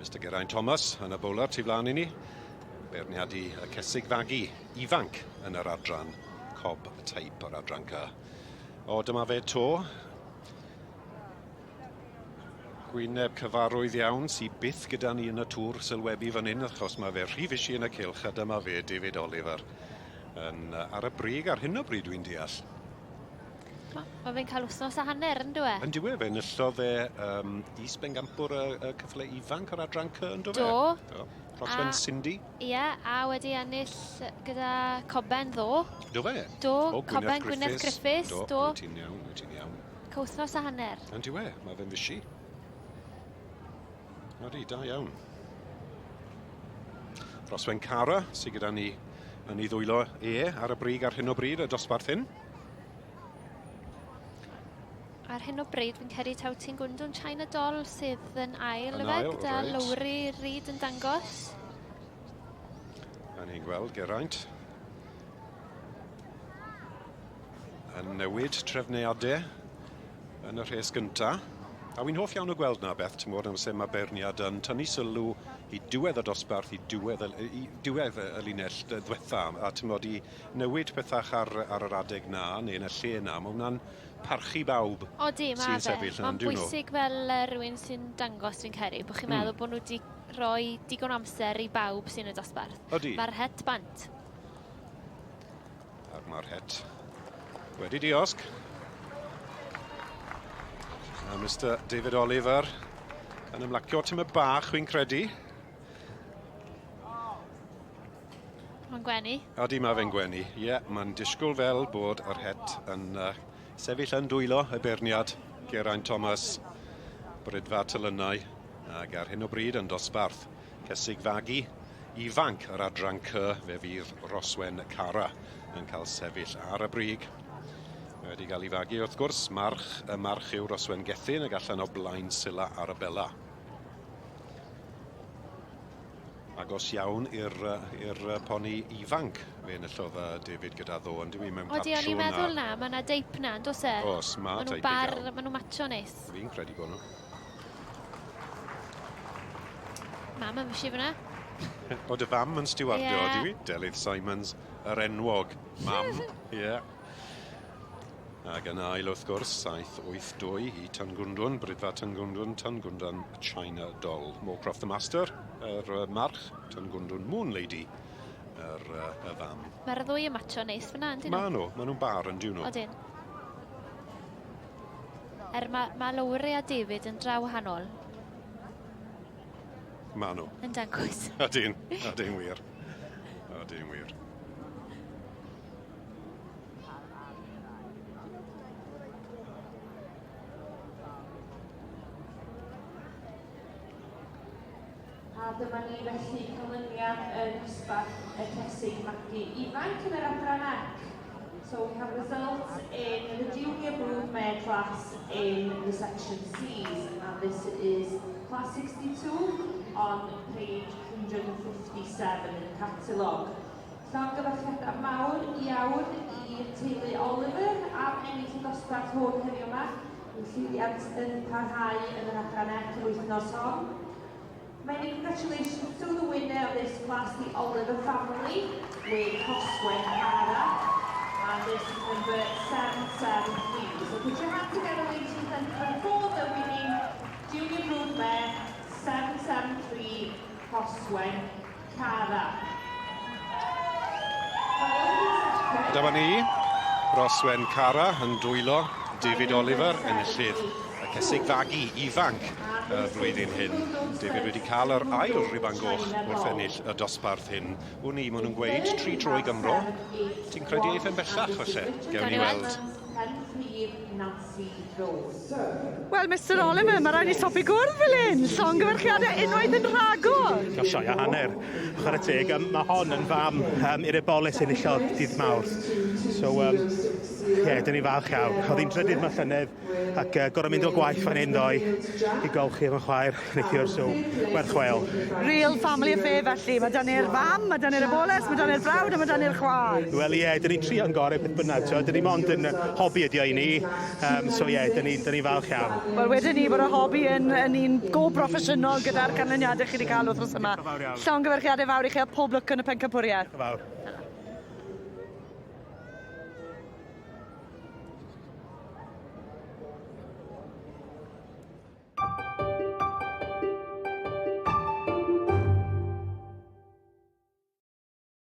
Mr Geraint Thomas yn y bowler tu flaen i ni. Beirniadu y cesig fagu ifanc yn yr adran cob teip o'r adran C. O, dyma fe to. Gwyneb cyfarwydd iawn sydd byth gyda ni yn y tŵr sylwebu fan hyn, achos mae fe rhy fisi yn y cylch, a dyma fe, David Oliver, yn ar y brig ar hyn o bryd dwi'n deall. Mae ma fe'n cael wythnos a hanner, yn dyw e? Yn dyw e, fe enillodd e um, is-bengampwr y, y cyfle ifanc o'r adran C, yn do fe? Do. Do. Rhoswen Cindy. Ie, a wedi ennill gyda Coben ddo. Do fe? Do, o, Coben Gwyneth Griffiths. Do, do. Wyt ti'n iawn, wyt ti'n iawn. Wythnos a hanner. Yn dyw e, mae fe'n fysi. Ydy, da iawn. Rhoswen Cara sydd gyda ni yn ei ddwylo e ar y brig ar hyn o bryd, y dosbarth hyn. Ar hyn o bryd, fi'n credu taw ti'n gwndwn China Doll sydd yn ail, yn ail, gyda right. Lowri Reid yn dangos. A ni'n gweld Geraint yn newid trefniadau yn y rhes gynta. A wy'n hoff iawn o gweld na Beth, ti'n gwybod, amser mae beirniad yn tynnu sylw i diwedd y dosbarth, i diwedd y, i diwedd y linell ddwetha, a ti'n gwybod, i newid pethach ar, ar yr adeg na, neu yn y lle na, mae hwnna'n parchu bawb Odi, mae fe. Mae'n bwysig fel rhywun sy'n dangos fi'n credu, bod chi'n mm. meddwl bod nhw wedi rhoi digon o amser i bawb sy'n y dosbarth. Odi. Mae'r het bant. Ac mae'r het wedi diosg. A Mr David Oliver yn ymlacio tymed bach, fi'n credu. Mae'n gwenu. Odi, mae fe'n gwenu. Ie, yeah, mae'n disgwyl fel bod yr het yn uh, sefyll yn dwylo y beirniad Geraint Thomas, Brydfa Telynau, ac ar hyn o bryd yn dosbarth Cesig Fagu ifanc yr adran C, fe fydd Rhoswen Cara yn cael sefyll ar y brig. Mae wedi cael ei fagu wrth gwrs, march, y march yw Rhoswen Gethin ac allan o blaen Sila Arabella. Agos iawn i'r i'r poni ifanc fe enillodd David gyda ddo yn dyw i mewn Odi, o'n i'n meddwl na, mae yna deip na, yn does e? Oes, mae deip i gael. Maen nhw'n macho neis. Fi'n credu bod nhw. Mam yn fysi fyna. O, dy fam yn stiwardio, yeah. ydy Delyth Simons, yr enwog mam. Ie. yeah. Ac yn ail, wrth gwrs, 782 i Tangwndwn, Brydfa Tangwndwn, Tangwndwn China Doll. Moorcroft the Master, yr uh, march, Tangwndwn Moon Lady, yr, uh, y fam. Mae'r ddwy yn macho neis fyna, yndyn nhw? Ma nhw, maen nhw'n bar yn nhw. Odyn. Er mae, mae Lowri a David yn dra wahanol. Ma nhw. Yn dangos. Ydyn, ydyn wir. Ydyn wir. A dyma ni felly canlyniad y dosbarth y cesig magu ifanc yn yr adran C. So we have results in the junior broodmare class in the section C's and this is class 62 on page 157 in the catalogue. Llongyfarchiadau mawr iawn i'r teulu Oliver am ennill y dosbarth hwn heddiw yma. Mae llwyddiant yn parhau yn yr adran C yr wythnos hon. Many congratulations to the winner of this class, the Oliver family, with Coswen Cara. And this is number 773. So put your hands together, ladies and gentlemen, for the winning junior broodmare 773 Coswen Cara. Dyma ni, Rhoswen Cara yn dwylo David Oliver, enillydd y cesig fagu ifanc y flwyddyn hyn. David wedi cael yr ail riban goch wrth ennill y dosbarth hyn. Wn i, maen nhw'n gweud tri tro i Gymro. Ti'n credu eiff e'n bellach, falle? Gewn ni weld. Wel, Mister Oliver, mae rhaid ni stopi gwrdd fel hyn. Llongyfarchiadau unwaith yn rhagor. Cael sioe a hanner. Chwarae teg, um, mae hon yn fam um, i'r eboles enillodd dydd Mawrth. So, um, Ie, yeah, dyn ni falch iawn. Oedd hi'n drydydd 'ma llynedd ac gorfod mynd o gwaith fan hyn ddoe i golchi efo'n chwaer neithiwr, so werth chweil. Real family affair felly. Mae 'da ni'r fam, mae 'da ni'r eboles, mae 'da ni'r brawd a mae 'da ni'r chwaer. Wel ie, dyn ni'n trio'n gorau beth bynnag, so, dyn ni mond yn hobi ydi o i ni, so ie, yeah, dyn ni'n ni falch iawn. Wel, wedyn ni bod y hobi yn un go broffesiynol gyda'r canlyniadau chi wedi cael wythnos yma. Diolch yn fawr iawn. Llongyfarchiadau fawr i chi a pob lwc yn y pencampwriaeth. Diolch yn fawr.